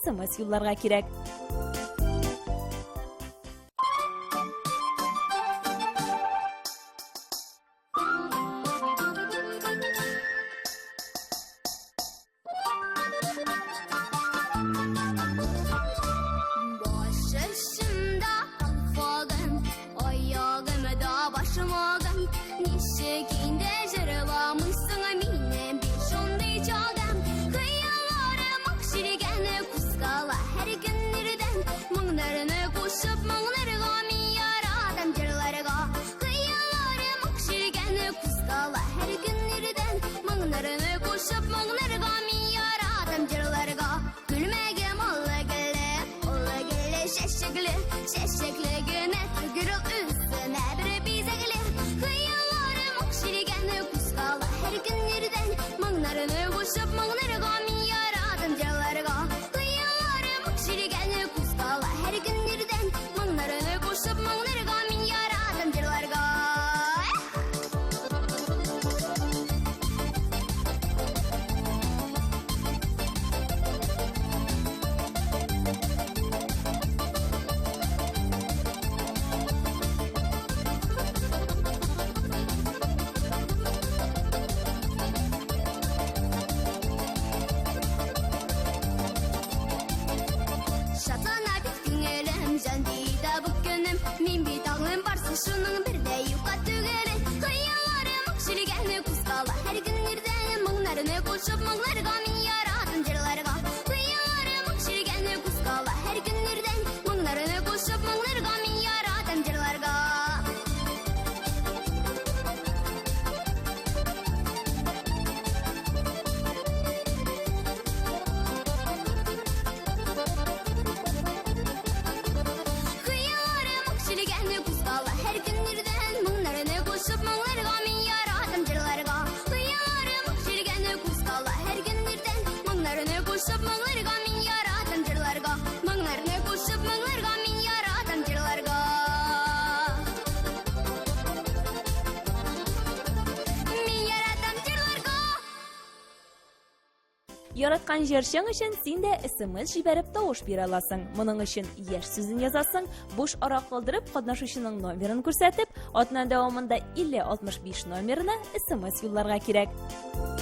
SMS юлларга кирәк. Яраткан җырчың өчен син дә смс җибәреп тавыш бирә аласың. Моның өчен яшь сүзен язасың, буш ара калдырып, катнашучының номерын күрсәтеп, атна дәвамында 5065 номерына смс юлларга кирәк.